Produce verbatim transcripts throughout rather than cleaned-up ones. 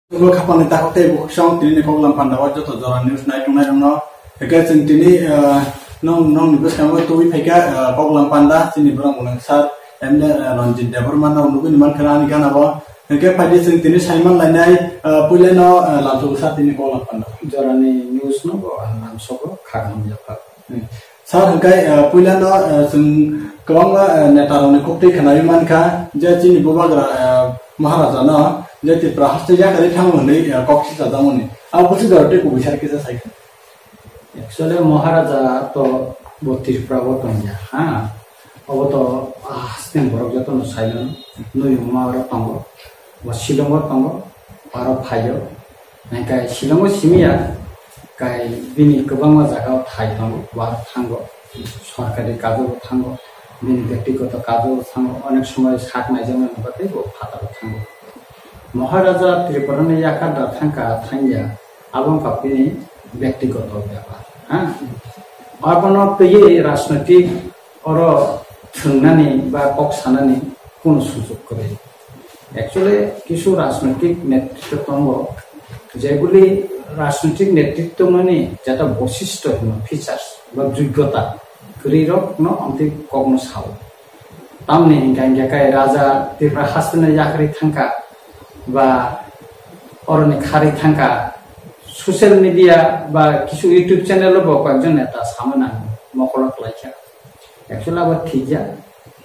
Bo khapangni takhuk tei bukhuk song tini ni koklam panda o joto jora news nai tongnai rokno. Hwnkhe chwng tini, ah, nong, nongni bwskango tubui phaikha, ah, koklam panda chini borok mwnang sir M L A, ah, Ranjit Debbarma no nugui ni mankha ani gana bo. Hwnkhe phaidi chwng tini saiman lainai, ah, puilano, ah, lamsok sir tini koklam panda. Jorani news no bo ang lamsogo khakang yapha. Hmm. Sir, hwnkhe, eh, puilano, eh, chwng kwbangma, eh, netarokni kok twi khwnaiwi mankha je chini bubagra, eh, Maharajano je Tripura haste yakarwi thango hwnwi, eh, kok sichajakmani. Abo bwswk jora tei kubui sir kisa sai kha. Actually, Maharaja to bo Tripura o tongya, ha? Obo to, ah, hasteni borok jotono saimano, nuyungma oro tongo, bo Shillong o tongo, aro phaio. Hingkai Shillongo simi ya, kai bini kwbangma jagao thai tongo, uaro thango, sorkari kajobo thango, bini byaktigoto kajobo thango, onek somoi sak naijaknai bagwi bo phataro thango. Maharaja Tripurani yakar da thangka thangya, abo wngkha bini byaktigoto bepar, ha? Abono twiwi rajnoitik oro thwngnani ba kok sanani kunu sujok kwrwi. Actually, kisu rajnoitik netritw tongo, jebuli rajnoitik netritw mani jeta bosistho hino, features ba joggota kwrwi rok no amtwi kokno sao. Tamni hingka hingka kai raja Tripura hasteni yakarwi thangka ba oroni kharwi thangka, social media ba kisu YouTube channel bo koyekjon neta samani ang mokolo klaikha. Actually abo thikya,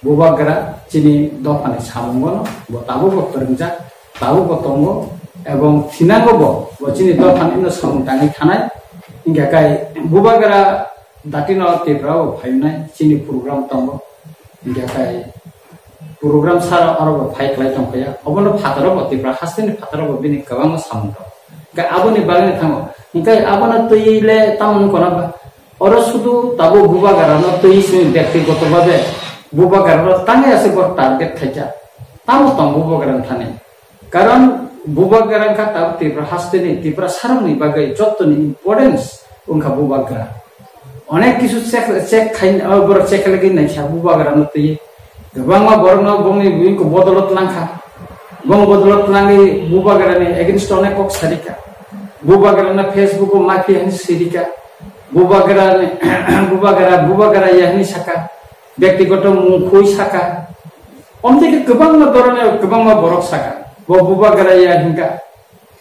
bubagra chini dophani samungono bo tabukbo kwrwngjak, tabukbo tongo, ebong thinango bo, bo chini dophani no samung tangwi thanai. Hingkha kai bubagra datino Tripura o phainai chini program tongo. Hingkha kai program sara oro bo phai klai tongphaya. Obono phataro bo Tripura hasteni phataro bo bini kwbangma samung tongo. Hingkha aboni bagwi thango. Hingkha abono twi le tamo wngkha na ba? Oro sudu tabo bubagrano twi simi byaktigoto babe bubagrano tangwi aswk bo target khaikha. Tamo tong bubagrani thani? Karon bubagra wngkha tabuk Tripura hasteni Tripura sarokni bagwi jottoni importance wngkha bubagra. Onek kisu check, check khai, o borok check khailagwi naikha bubagrano twi. Kwbangma borokno bongni buino bodolot nangkha. Bong bodolot nangwi bubagrani against onek kok sarikha. Bubagrano Facebook o mafia hinwi sirikha. Bubagrani, bubagra, bubagra ya hinwi saka. Byaktigoto mung khui saka. Omtwi khe kwbangma dorone kwbangma borok saka. Bo bubagra ya hinka.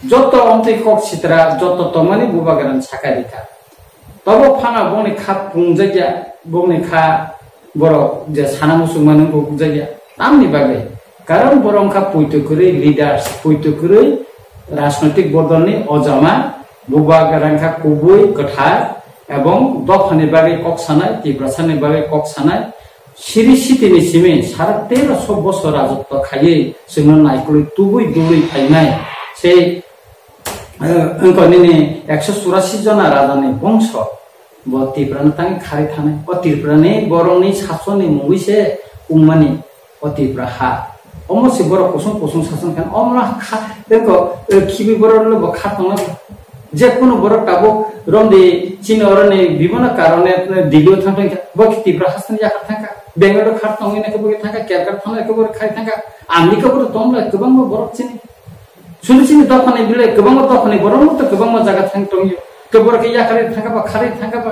Joto omtwi kok sitra, joto tongmani bubagrani saka rikha. Tobo phano bongni kha pungjakya, bongni kha borok je sana muchungmani wngkha pungjakya. Tamni bagwi? Karon borok wngkha poito kwrwi leaders, poito kwrwi rajnoitik bodolni ojama, bubagra wngkha kubui kwthar, ebong dophani bagwi kok sanai, Tiprasani bagwi kok sanai, siri sitini simi sara teroso bosor rajotwo khaiwi chwngno naikolwi tubui dului phainai. Sei, eh, wngkha nini ekso churasi jona rajani bongso bo Tiprano tangwi kharwi thanai. O Tiprani borokni sasonni mungwi se wngmani. O Tipra ha. Omo se borok kusung kusung sason khan, omo kha, tengko, eh, khibi borok le bo kha tongna. Je kunu borok tabuk romdi chini oroni bibino karone, eh, Delhi o thang thang kha, bo ki Tipra hasteni yakar thang kha. Bangalore kha tongwi na khe bo ki thang kha, Kerala thang na khe bo khai thang kha. America bo tong le kwbangma borok chini. Sulu chini dophani bile kwbangma dophani borok no to kwbangma jaga thang tongyo. Khe borok khe yakar thang kha ba, kharwi thang kha ba.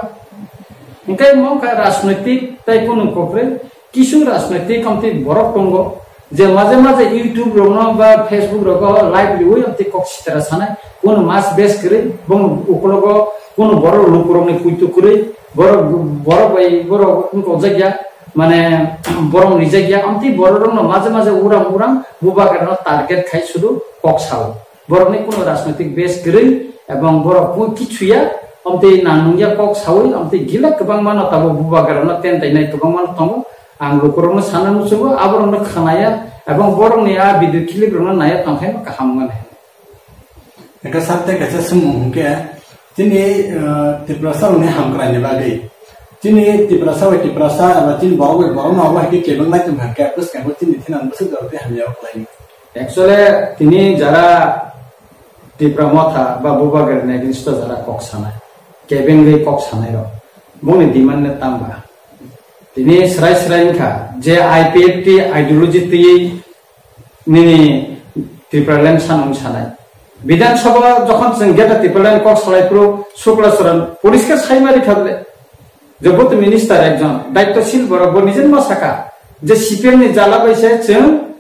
Hingkai mo kha rajnoitik tai kunu kokre. Kisu rajnoitik amtwi borok tongo, je maje maje YouTube rokno ba Facebook rogo live riwi amtwi kok sitra sanai, kunu mas bes kwrwi, bong ukologo kunu borok lukurokni puitu kwrwi, borok, borok bai borok wngkokjakya, mane, borok rijakya, amtwi borok rokno maje maje uram uram bubagrano target khai sudu kok sao. Borokni kunu rajnoitik base kwrwi ebong borok bo kichuya, omtwi nangya kok sawi, omtwi gila kwbangma no tabuk bubagrano ten tainai kwbangma no tongo. Ang lukurokno sana muchungo, aborokno khanaya ebong borokni a video clip rokno naya tongkhe kaham wngmani. Eka sarte kaisa sumung hwnkhe, chini, eh, Tiprasa rokni hamkrai ni bagwi, chini Tiprasa bai Tiprasa eba chini borok bai borok no abo hai khe kebeng lai tong kha khe, bwskango chini thina bwswk jorok tei hamya o khlai. Actually, tini jara Tipra Motha ba Bubagrani against o jara kok sanai, kebengwi kok sanai rok, bongni demand le tamba? Tini srai srai wngkha je I P F T ideology twiwi nini Tipraland sanung sanai. Bidhan Sabha jokhon chwng Greater Tipraland kok salai phuru Shukla Saran poriskar saimari kha bole. Joboto minister ekjon daityoshil borok bo nijin ma saka je C P M ni jala bai se chwng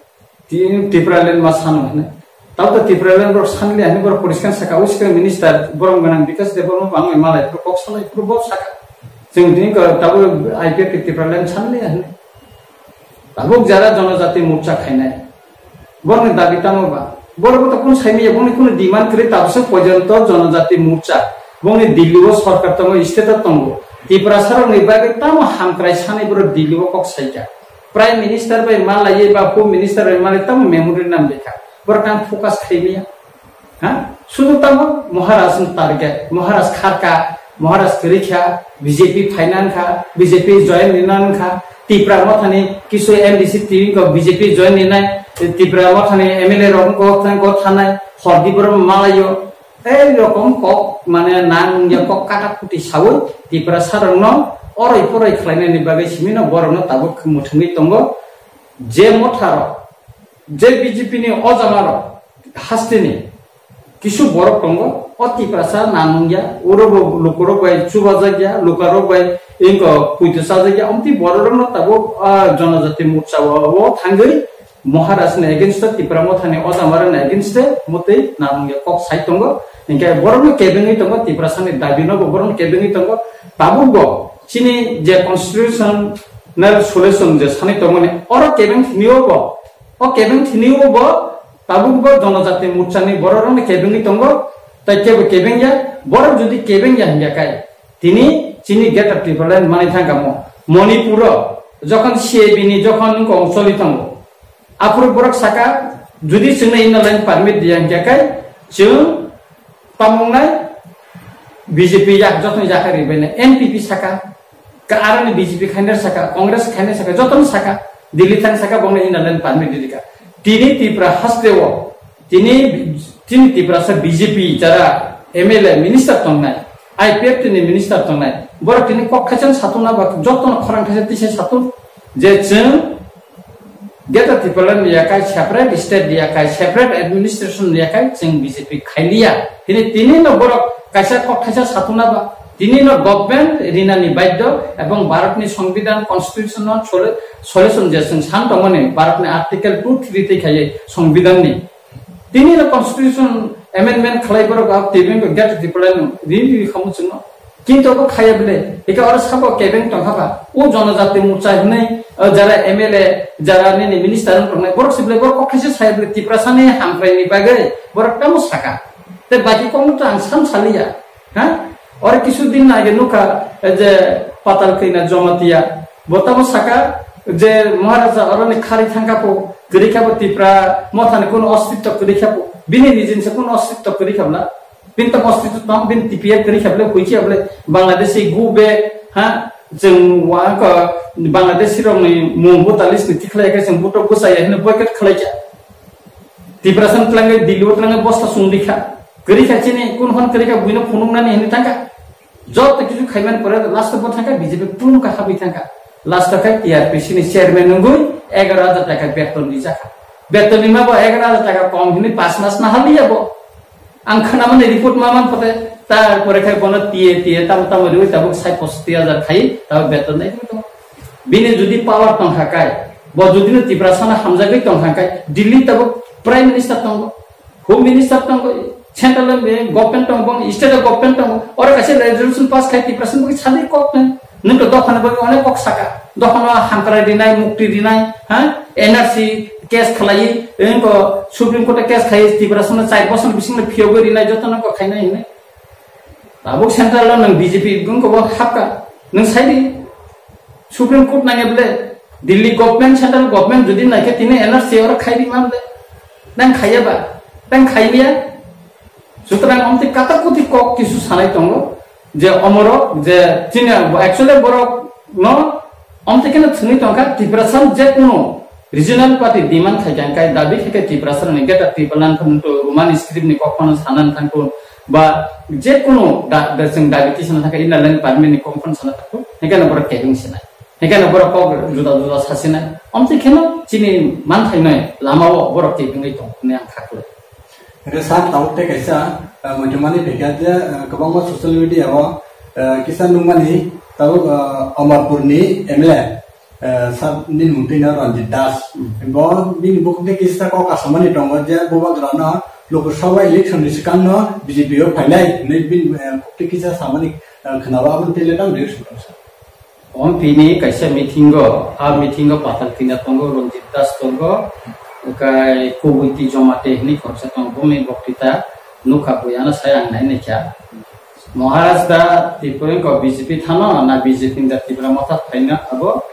Ti-, Tipraland ma sano hwnwi. Tabo to Tipraland borok sanli hwnwi borok poriskar saka, uskang minister borom gwnang Bikash Debbarma bangwi malai phuru kok salai phuru bo saka. Chwng tini ko tabo I P F T Tipraland sanli hwnwi. Tabuk jara Jonojati Morcha khainai. Borokni dabi tamo ba? Borok to kun saimaya, bongni kunu demand kwrwi tabuk se porjonto Jonojati Morcha. Bongni Delhi o sorkar tongo, state o tongo. Tiprasa rokni bagwi tamo hamkrai sanai borok Delhi o kok saika. Prime Minister bai malaiwi ba Home Minister bai malai tamo memorandum lekha. Borok tamo focus khaimaya. Ha? Sudu tamo Maharaj ni target, Maharaj kharka, Maharaj kwrwikha, B J P phainan kha, B J P join rinan kha, Tipra Mothani kisu M D C twi ko B J P join rinai, Tipra Mothani M L A rok ko thang ko thanai, hordi borok malaio. Ei rokom kok, mane, nang ya kok kata kuti sawi, Tiprasa rokno oroi poroi khlainani bagwi simino borokno tabuk mwthangwi tongo. Je motha rok, je B J P ni ojama rok, hasteni kisu borok tongo, o Tiprasa nanung ya, oro bo lukurok bai chubajak ya, lukurok bai inko puito sajak ya, omti borok rokno tabuk, ah, Jonojati Morcha o, o thangwi Maharaj ni against o, Tipra Mothani ojama rokni against o, motwi nanung ya kok sai tongo. Hinkhe borokno kebengwi tongo, Tiprasa ni dabi no bo borokno kebengwi tongo. Tabuk bo chini je constitutional solution je sanwi tongmani, oro kebeng thini o bo, o kebeng thini o bo tabuk bo Jonojati Morcha ni borok rokno kebengwi tongo, tai kebo kebeng ya, borok jodi kebeng ya hinkhe kai, tini chini Greater Tipraland manwi thangkha mo. Manipur o jokhon C A B ni jokhon wngkha choli tongo, aphuru borok saka, jodi chwngno inner line permit diya hinkhe kai, chwng tamo wngnai B J P yak jotoni yakarwi bainai, N P P saka, ka aroni B J P khainai saka, Congress khainai saka, jotoni saka, Delhi thang saka, bongno inner line permit rikha. Tini Tripura haste o, tini, tini Tiprasa B J P jara M L A minister tongnai, I P F T ni minister tongnai, borok tini kok khaisa satuna ba jotono khorang khaisa tisa satun je chwng Greater Tipraland ni yakai separate state ni yakai separate administration ni yakai chwng B J P khailiya. Tini, tini no borok kaisa kok kaisa satuna ba, tini no government rinani baidyo ebong Bharat ni Songbidan constitution no sole-, solution je chwng san tongmani Bharat ni article two three tei khaiye Songbidan ni. Tini no constitution amendment khlai borok a tebeng Greater Tipraland no rini rini khamu chwngno. Kintu abo khaya bele, eka oro sabo kebeng tongkha ba. O Jonojati Morcha hinwi, o jara M L A, jara nini minister wng tongnai, borok se bele, borok kok khaisa saya bele, Tiprasa ni hamkrai ni bagwi, borok tamo saka. Te baki kok no to ang sam saliya. Ha? Oro kisu din age nukha, e je Patal Kanya Jamatia, bo tamo saka, je Maharaja oro ni khari thangkha po, kwrwi kha bo Tipra Motha ni kuno ostitto kwrwi kha po, bini nijin se kuno ostitto kwrwi kha bla. Bini tamo ostitto tong, bini T P F kwrwi kha bole, hui kha bole, Bangladeshi go back, ha, chwng wa ko Bangladeshi rokni mung voter list ni tikhlai khe chwng vote bwsai ya hino boycott khlai kha. Tiprasa ni twlangwi Delhi o twlangwi bosta sung di kha. Kwrwi kha chini, kun hon kwrwi kha buino phunuknani hini thang kha. Joto kisu khaiman pore last o bo thang kha B J P plum kha habwi thang kha. Last o khe T R P C ni chairman wngwi egaroh hajar taka beton rijak kha. Beton ni ma bo egaroh hajar taka kom hini pas mas na haliya bo. Ang khwnamani report ma man pote, tarpore khai bono tiye tiye tamo tamo riwi tabuk sai posti hajar khai, tabuk beton nai tong. Bini jodi power tong kha kai, bo jodi no Tiprasa no hamjagwi tong kha kai, Delhi tabuk Prime Minister tongo, Home Minister tongo, Central Government tongo, bong State Government tongo, oro kaisa resolution pass khai Tiprasa no bwkhe sadwi kok nai. Nwng to dophani bagwi onek kok saka. Dophano hamkrai rinai, mukti rinai, ha? N R C case khlai, nwng to Supreme Court case khai, Tiprasa no char bosor bising no phiyogwi rinai, joto no kok khainai hinwi. Tabuk central o nwng B J P nwng ko bo hapka. Nwng sai di. Supreme Court nangya bole. Delhi government, central government jodi naikhe tini N R C oro khai di man le. Nang khaiya ba? Nang khaiya? Sutrang omtwi katak kuti kok kisu sanai tongo je omorok je chini actually borok no omtwi keno thwngwi tongkha Tiprasa je kuno regional party demand khai kha kai dabi khai khe Tiprasa ni Greater Tipraland phano to Roman script ni kok phano sanan thangkun ba je kuno da, da chwng dabi tisana thangkha Inner Line Permit ni kok phano sana thangkun hingkhe no borok kebeng sinai hingkhe no borok kok juda juda sasinai omtwi keno chini manthai noi lama o borok kebengwi tong hwnwi ang kha khlai. Hwnkhe sir, tabuk tei kaisa, eh, muitumani phaikha je, eh, kwbangma social media o, eh, kisa nukmani tabuk, eh, Amarpur ni M L A, eh, sir nini mung twi no Ranjit Das. Hmm. Bo bini bukhuk tei kisa kok asamani tongo je Bubagra no Lok Sabha election ni swkang no B J P o phainai hinwi bini, eh, bukhuk tei kisa samani, eh, khwnao, aboni tei le tamo reaction tong sir? Omo tini kaisa meeting o, a meeting o Patal Kina tongo, Ranjit Das tongo, okai Kubuiti Jomate hinwi khoroksa tongo, bongni boktwita nukha, buiano sai ang nai naikha. Maharaj da Tripura ko B J P thano na B J P da Tripura motha phaina abo,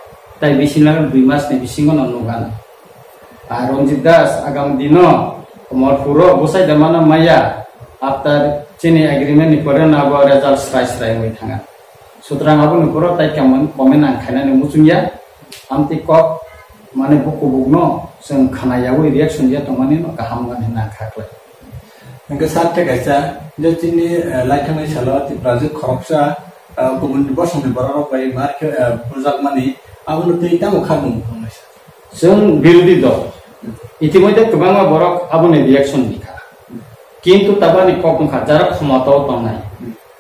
tai bisingo dui mas ni bisingo no nukha. Ah, Ranjit Das, agam dino Amarpur o bwsai da mano maya, after chini agreement ni pore no abo result srai srai wngwi thanga. Sutrang aboni borok tai comment, comment ang khainani muchungya. Amtwi kok mane buku bukno chwng khna yaui reaction ya tongmani no kaham wngani nang kha khlai. Hwnkhe sir tei kaisa je chini, eh, laithangni salo Tiprajwk khoroksa, eh, kubun bosongni bororok bai mar khe, eh, bujakmani abono twi tamo kha mung tongnai sir? Chwng birodhi dol. Itimodhye kwbangma borok aboni reaction rikha. Kintu tabani kok wngkha jara khomotao tongnai.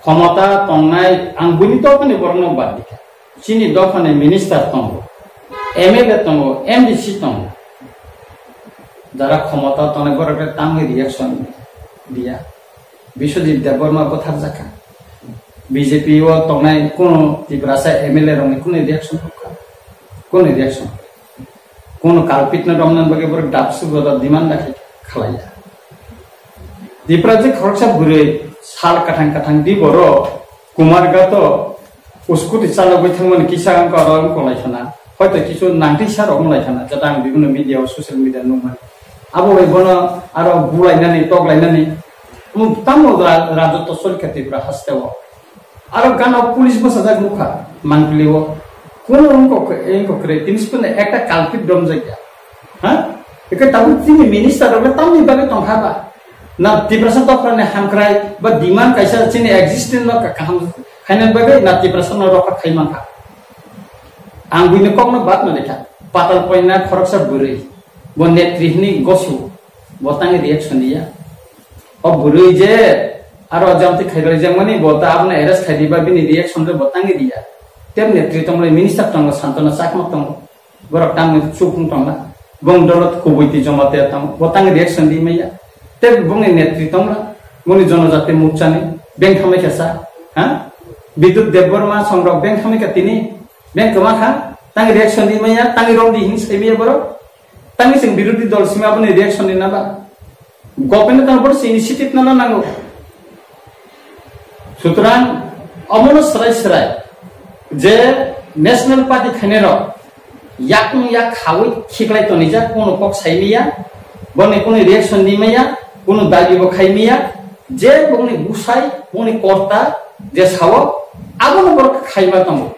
Khomota tongnai, ang buini dophani borokno bad dikha. Chini dophani minister tongo, M L A tongo, M D C tongo. Jara khomota tongnai borok khe tangwi reaction diya. Biswajit Debbarma butharjakha. B J P o tongnai kunu Tiprasa M L A rokni kunu reaction rwkha? Kunu reaction? Kunu culprit no romna bagwi borok dapsu boda demand da khlaiya. Tiprajwk khoroksa bwrwi sal kathang kathang di borok Kumarghat o scooty chalogwi thangmani kisa wngkha oro wngkha lai khana. Hoito kisu nangtwi sa rok wng lai khana, jeta ang bibinno media o social media nukmani. Abo bai bono aro bulainani, toklainani. Tamo ra-, rajotwo solikha Tripura hasteo. Aro gana police bwsajak nukha, Mangpili o. Kuno wngkok, wngkok kwrwi, tini sipirno ekta culprit romjakya. Ha? Eke tabuk chini minister rok tamni bagwi tongkha ba? Na Tiprasa dophrani hamkrai ba demand kaisa chini existence no ka-, kaham khaina bagwi na Tiprasa no rokha khai mankha. Ang buini kokno bad no lekha. Patal poina khoroksa bwrwi. Bo netri hwnwi gosu. Bo tangwi reaction diya. O bwrwi je aro jamtwi khairoi jangmani bo ta abono arrest khai diba bini reaction de bo tangwi diya. Tei netri tongmani minister tongo, Santana Chakma tongo. Borok tangwi chukung tongla. Bong dolot kubui twi joma te tong. Bo tangwi reaction di maya. Tei bongni netri tongla. Boni jonojati murchani beng thamai kasa. Ha? Bidut Debbarma songrok beng thamai ka tini. Beng kwma kha. Tangwi reaction di maya. Tangwi rom di hin sai maya borok. Tangwi chwng birodhi dol simi aboni reaction ni naba? Government no borok initiative nana nango. Sutrang omono srai srai je National Party khainai rok yakung yak khaui khiklai tonijak, kono kok sai miya, boni kono reaction ni maya, kono dabi bo khai miya, je bongni busai, bongni korta je sao, abono borok khai ma tongo.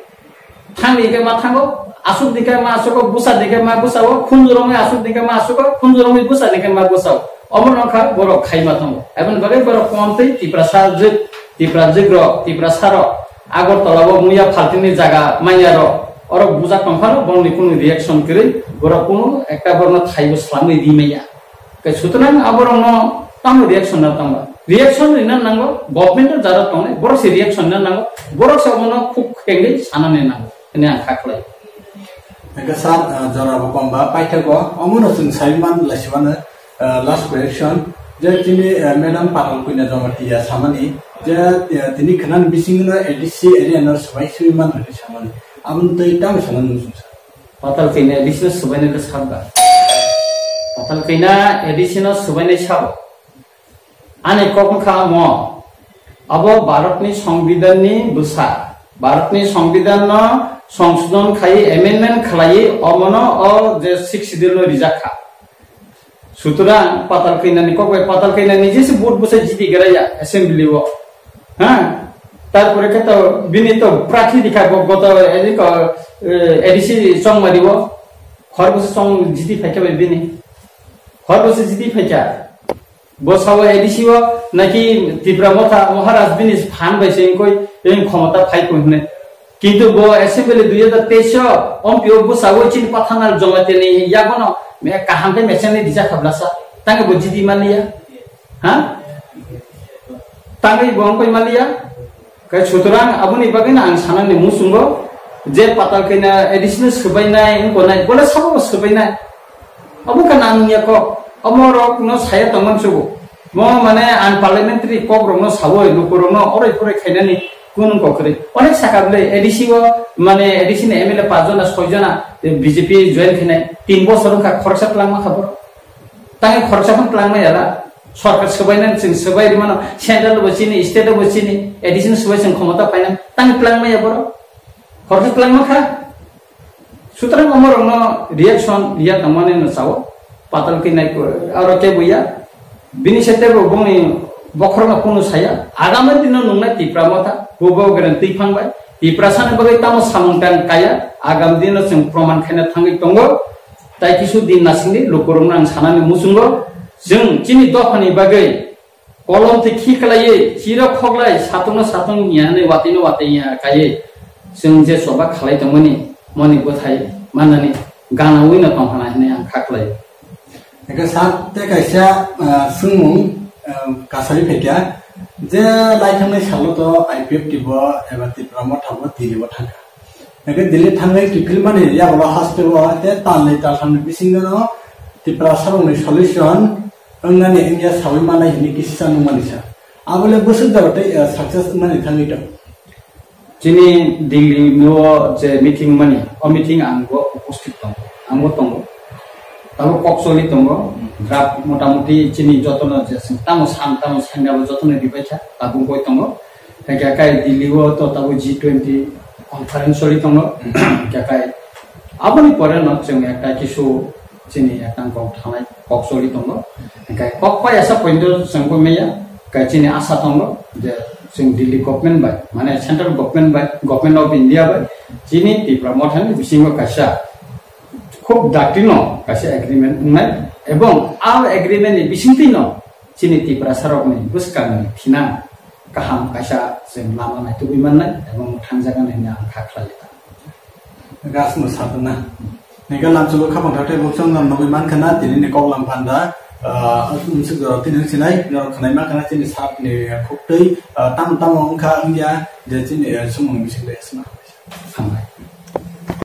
Thang di khe ma thango, asuk di khe ma asuko, busa di khe ma busao, khunju romwi asuk di khe ma asuko, khunju romwi busa di khe ma busao. Omo wngkha borok khai ma tongo. Aboni bagwi borok komtwi Tiprasa jwk, Tiprajwk rok, Tiprasa rok, Agartala o muya phaltini jaga manya rok, orok bujak tong phano borokni kunu reaction kwrwi, borok kunu ekta borokno thaibo swlamwi ri manya. Khe sutrang aborokno tamo reaction na tamo? Reaction rina nango, government o jara tongnai, borok se reaction na nango, borok se omono khuk khengwi sanani nango, hwnwi ang kha khlai. Hwnkhe sir, ah, jora bo kom ba paithago, omono chwng sai man lai simano, ah, last question, je chini, ah, madam Patal Kanya Jamatia samani, je, ah, tini khwnani bisingo no A D C area no swbai swi man hwnwi samani, aboni twi tamo sanani muchung sir? Patal Kanya A D C no swbainai khe sab ba. Patal Kanya A D C no swbainai sabo. Ani kok wngkha omo, abo Bharatni Songbidanni bwsa. Bharatni Songbidanno songsodhon khai, amendment khlai, omono o je Sixth Schedule no rijak kha. Sutrang Patal Kanyani kok bai, Patal Kanya nije se vote bwsai jiti geraya assembly o. Ha? Tarpore khe to bini to prathi dikha go-, goto edi ko, eh, A D C Chongmari o. Khor bwsai chong jiti phaikha bai bini. Khor bwsai jiti phaikha. Bo sao A D C o naki Tipra Motha Maharaj bini phan bai se wngkoi, eng khomota phai koi hwnwi. Kintu bo assembly dui hajar teis o, ompi o bwsao chini Pathanal Jamatia ni yagono me kaham khe mechang ni dija khablasa. Tangwi bo jiti manliya. Ha? Tangwi bo wngkoi maliya. Kai sutrang aboni bagwi no ang sanani muchungo je patal kaina additional swbainai wngkonai bole sabo swbainai. Abo khe nang ya kok. Omo rok no saya tongmani chugo. Mo mane unparliamentary kok rok no sawi luku rok no oroi poroi khainani kunu kokri. Onek saka bole A D C o mane A D C ni M L A pajona soijona B J P join khainai tin bosor wngkha khoroksa twlangma kha borok. Tangwi khoroksa phano twlangma yala. Sorkar swbainani chwng swbai rimano, central bo chini, state bo chini, A D C ni swbai chwng khomota painani. Tangwi twlangma ya borok. Khoroksa twlangma kha. Sutrang omorokno reaction ya tongmani no chao. Patal khe nai ko, aro kebo ya. Bini sete bo bongni bokhorno kunu saya. Agami dino nungnai Tipra Motha. Bo bo gren twi phang bai. Tiprasani bagwi tamo samung tang kaya. Agami dino chwng proman khaina thangwi tongo. Tai kisu din nasingdi lukurokno ang sanani muchungo. Chwng chini dophani bagwi kolom twi khi khlaiwi, chiro khoklai, satungno satung ya hwnwi, watwino watwi ya kaiwi, chwng je choba khalai tongmani, moni bwthai mannani ganawi no tong hwnai hwnwi ang kha khlaio. Eke sa te kaisa, ah, swngmung, ah, kasari phaikha, je lai thangnai salo to I P F T bo eba Tipra Motha bo Delhi bo thangkha. Eke Delhi thangwi kiphilmani yago hospital o te tal ni tal thangni bisingo no Tiprasa rokni solution wngnani wngya sawi manai hwnwi kisa nukmani sa. Abole bwswk jora tei, eh, success wngnani thangwi tong. Chini Delhi no je meeting mani, o meeting ang bo upasthit tongo, ang bo tongo. Tabuk kok choli tongo, draft motamuti chini jotono je chwng tamo san, tamo sanya bo jotono ribai kha, tabuk boi tongo. Hingke kai Delhi o to tabuk G twenty conference choli tongo. Hingke kai aboni pore no chwng ekta kisu chini ekta kok thanai kok choli tongo. Hingke kok pai asa pointo chwng bo meya, kai chini asa tongo je chwng Delhi government bai, mane central government bai, Government of India bai, chini Tipra Mothani bisingo kaisa khub dakti no kaisa agreement wngnai, ebong a agreement ni bisingtwi no chini Tiprasa rokni bwskangni thinang kaham kaisa chwng lama naitugwi mannai, ebong thangjaknai hwnwi ang kha khlai. Gasno satna. Nega lamchungo khapang thakthai bo chwng nang nugwi mankha na tini ni koklam phanda, ah, umsuk jora tini sinai, norok khnai mankha na chini sap ni khuk twi, ah, tamo tamo wngkha wngya je chini, eh, sumung bising de sma. Hambai.